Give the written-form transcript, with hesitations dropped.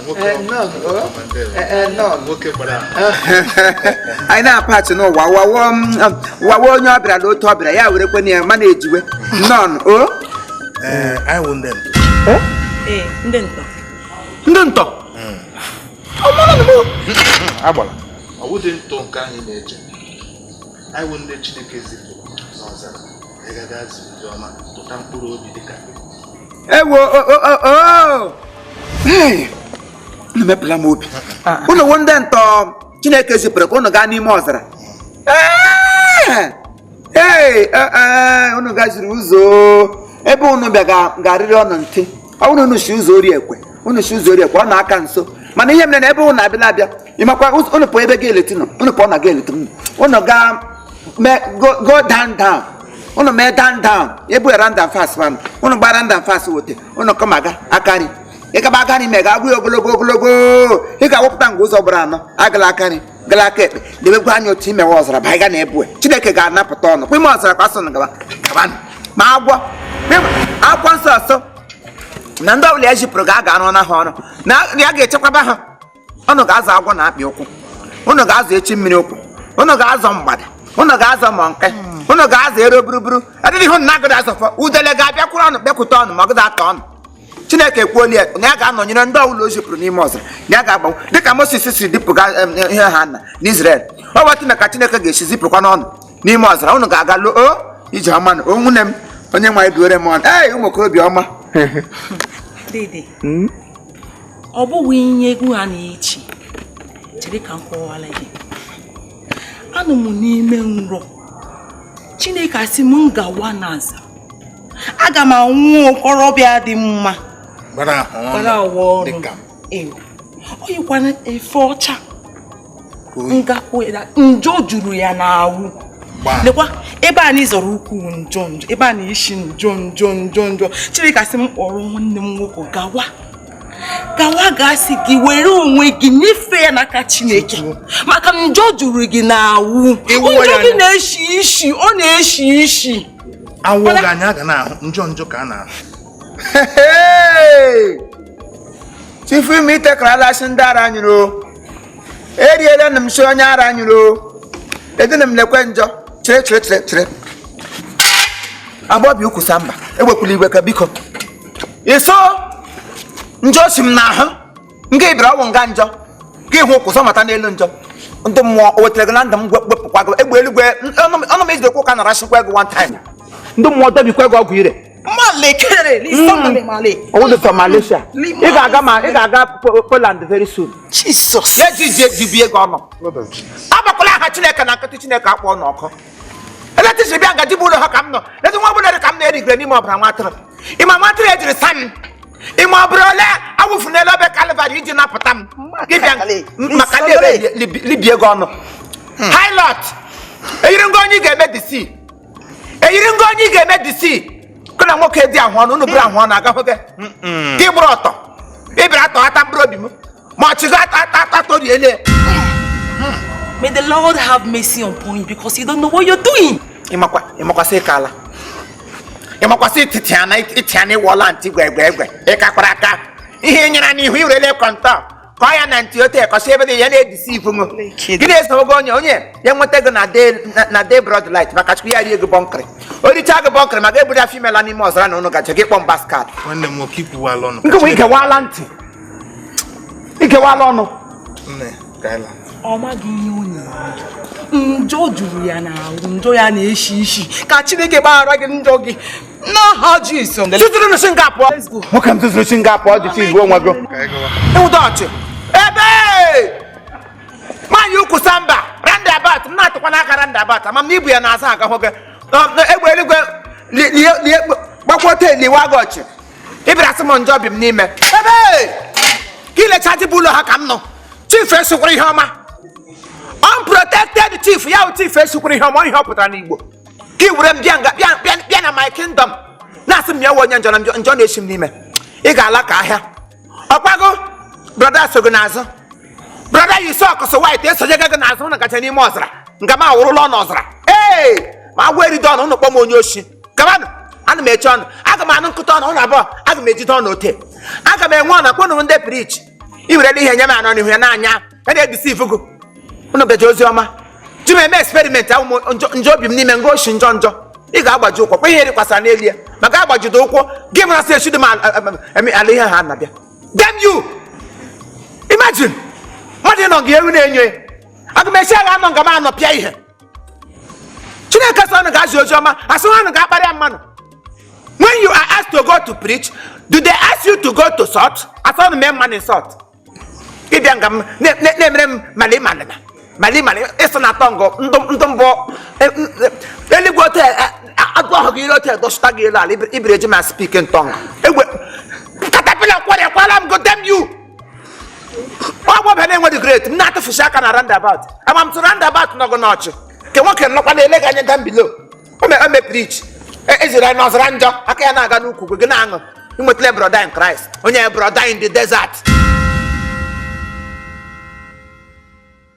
Nwoke Eh, ọma. nnọọ, o. Ọma, ndewo. Eh, eh, nnọọ. Nwoke gbara Anyị na-apachị n'ụwa wawo wawo onye ọ bịara na otu ọ bịara ya were kwenye ya mana ejiwe nnọọ o. Ee, anyị wụ ndị ntọ. Ee, ndị ntọ. Ndị ntọ. Agbala ọ wụdị ntọ nke anyị na-eche. Anyị wụ ndị Chineke zipụrụ n'ọzara ịgaga zi ozi ọma, tụta mkpụrụ obi dịka gị. Ewo, o o o o. Hey, unu mepụla m obi. Unu wụ ndị ntọ Chineke zipụrụ ka unu gaa n'ime ọzara. Ee, ee, ee, unu gaziri ụzọ ebe unu bịa ga-arịrị ọnụ ntị. Ọ bụrụ unu si ụzọ ori ekwe, unu si ụzọ ori ekwe, ọ na-aka nso. Mana ihe mere na ebe unu abịala abịa, ịmakwa unu pụọ ebe ga-eleti nọ, unu pụọ na ga-eleti unu, unu gaa mee go down down, unu mee down down ebe round and fast man, unu gba round and fast wote unu kọma ga aka nri, ịgaba aka nri mee ga-agwụ ya ogologo ogologo, ị ga-awụpụta ngwa ụzọ gbara anọ, agala aka nri, gala aka ekpe, debekwa anya otu imewe ọzara baiga na ebue. Chineke ga-anapụta ọnụ kwa ime ọzara kwa sọ gaba gabanụ. Ma agwọ akwụkwọ nsọ ọsọ na ndị ọbụla ya jipụrụ ga-aga arụ na ha ọrụ na ya ga-echekwaba ha. Unu ga-azụ agwọ na akpị ụkwụ, unu ga-azụ echi mmiri ụkwụ, unu ga-azọ mgbada, unu ga-azọ monkey, unu ga-azụ ero buruburu adịghị ihu na agụda azọfọ udele ga-abịakwuru ọnụ, bịakwute ọnụ ma ọ gụda ata ọnụ. Chineke ekwuola ya na ya ga-anọnyere ndị ọbụla o zipụrụ n'ime ọzara, na ya ga-agbanwe dịka Moses si dipụga ihe ha na n'Israel. Ọ bụ na ka Chineke ga-esi zipụkwa n'ọnụ n'ime ọzara. Unu ga-aga lụọ o ije ọma na o nwunye m, onye nwe anyị duore m ọnụ. Ee, ụmụ okorobịa ọma. Dede, ọ bụghị ihe egwu ha na-echi. Chere ka m kọwara gị. Anọ m n'ime nrọ, Chineke asị m gawa n'aza, aga m anwụ okorobịa dị mma gbara ahụ gbara ọnụ awa ọnụ dịka m. Ee, o yikwana efe ọcha ngakwu njọ juru ya n'ahụ. Gbaa. Lekwa ebe a na ịzọrọ ukwu njọ njọ, ebe a na-eshi njọ njọ njọ njọ. Chineke asị m kpọrọ nwanne m nwoke gawa gawa, gasị gị were onwe gị nyefee ya n'aka Chineke maka njọ juru gị n'ahụ. Ịwụọ Njọ ya gị anya. na-eshi ishi, ọ na-eshi ishi. Awụ oge anyị aga na-ahụ njọ njọ ka a na-ahụ. Hey! Chifu ime itekarala shi ndị ara nyụrụ o. Eriela na m shi onye ara nyụrụ o. Edina m lekwe njọ. Chere, chere, chere, chere. Agbọbi ukwu samba egbekwula igwe ka biko iso njọ si m n'ahụ nga ịbịara ọgwụ nga njọ gị hụ ụkwụ zọmata n'elu njọ. Ndị mmụọ o wetara gị na ndụ m wepụkwa gị egbe eluigwe ọnụ m ejidekwa ụka nara shikwa gị one time, ndị mmụọ dọbikwa gị ọgwụ ire. Malekere lisamale. Ọwụdụ from Malaysia. Ị ga-aga, ma ị ga-aga Poland very soon. Jesus. Ya ji ji bie gị ọnụ. Lord of Jesus. Agbakwala aha Chineke na nkịtị. Chineke akpọ n'ọkụ eletisi bịa ngaji bụ ụlọ ha ka m nọ leti nwa ọbụla dị ka m na-erigre n'ime ọbara nwa atụrụ. Ịma nwa atụrụ ejiri sa m, ịma ọbụrụ ole awụfu n'elu obe Kalvarị iji napụta m. Gị bịa maka ndị ebe libie gị ọnụ. Hilot eyiri ngo onye ị ga-eme disi, eyiri ngo onye ị ga-eme disi kụ na nwoke dị ahụ ọnụ. Unu bụrụ ahụ ọnụ agahụ gị gị gbụrụ ọtọ. Ị bịara atọghata mkpụrụ obi m ma ọchịgo ata ata toriele. May the Lord have mercy upon you because you don't know what you're doing. Ịmakwa ịmakwasị ịka ala, ịmakwasị ịtịtị ana ịtị ana ịwọla ntị gwe gwe gwe ịkakwara aka ihe nyere n'ihu iwerele kọntọ kọọ ya na ntị ote kọsị ebe dị ya na-edisi ifu m gị na-esogo onye onye ya nweta gị na day na day broad light maka Chukwu ya rie gị bọnkịrị, o richaa gị bọnkịrị ma ga-ebuda female n'ime ọzara na ụnụ gaje gị kpọ mbaskat. Nwanne m nwoke, ikwuwala ọnụ. Nke nwe ikewala ntị, ikewala ọnụ. Nne, ka anyị laa. Ọ maghị ihe ọ na-eme. Njọ juru ya n'ahụ, njọ ya na-eshi ishi. Ka Chineke gbaghara gị njọ gị n'aha Jizọs. Tụtụrụ nụ nga pụọ. Let's go. Nwoke m, tụtụrụ si nga pụọ dị chi igwe onwe gị. Ka anyị gawa. Ịwụda ọchị ebe nwaanyị ukwu samba roundabout m na-atụkwa n'aka roundabout ama m na ibu ya na-aza agahụ gị. Egbe eluigwe lie gbakwute liwa gị ọchị. Ị bịara sị m njọ bi m n'ime ebe ka ilecha dịbụ ụlọ ha ka m nọ. Chief esikwara ihe ọma, unprotected chief ya bụ chief esikwara ihe ọma. Ihe ọ pụtara n'Igbo ka ị were m bịa nga bịa bịa bịa na my kingdom na-asị m ya wụ onye njọ na njọ njọ na-esi m n'ime. Ị ga-ala ka ahịa ọkwago. Brother so gị n'azụ, brother yi socks white esonyega gị n'azụ na gacha n'ime ọzara nga m awụrụla ọnụ ọzara. Ee, ma agwọ erido ọnụ ụnụ kpọ m onye oshi. Gabanụ, ana m eche ọnụ, aga m anụ nkụta ọnụ ụnụ abụọ, aga m ejide ọnụ ote, aga m enwe ọnụ akpọnụ ndị preach. I werela ihe nye m anọ n'ihu ya n'anya ya na-edisi ifugo. Unu beje ozi ọma ji m eme experiment ahụ m njọ obi m n'ime nga oshi njọ njọ. Ị ga-agbaji ụkwụ kwa ihe rikwasara n'elu ya maka agbajido ụkwụ gị mara sị echi dị m ala ihe ha na-abịa. Damn you! Imagine mmadụ ịnọ nga ewu na-enyo ya. Aga m esi agha anọ nga m anọ pịa ihe. Chineke sị ọnụ ga-azụ ozi ọma, asị ọnụ ga-akparịa mmanụ. When you are asked to go to preach, do they ask you to go to sort? Asị ọnụ mee mmanụ insult. Ịbịa nga m na-emere m mali malima mali mali ịsụ na atọ ngọ ndụ mbụ eluigwe otu agụ ahụ gị ire otu edọsụta gị elu ala ibiri eji ma speak in tongue. Egwe caterpillar kwarịakwala m go, damn you! Ọ gbọbịa na-enweghị great m na-atụfusi aka na roundabout ama m tụ roundabout nọgụ n'ọchị nke nwoke nọkwa na-ele gị anya down below. O me preach eziri anyị n'ọzara njọ aka ya na-aga n'ukwu gị na-aṅụ inwetala brother in Christ, onye brother in the desert.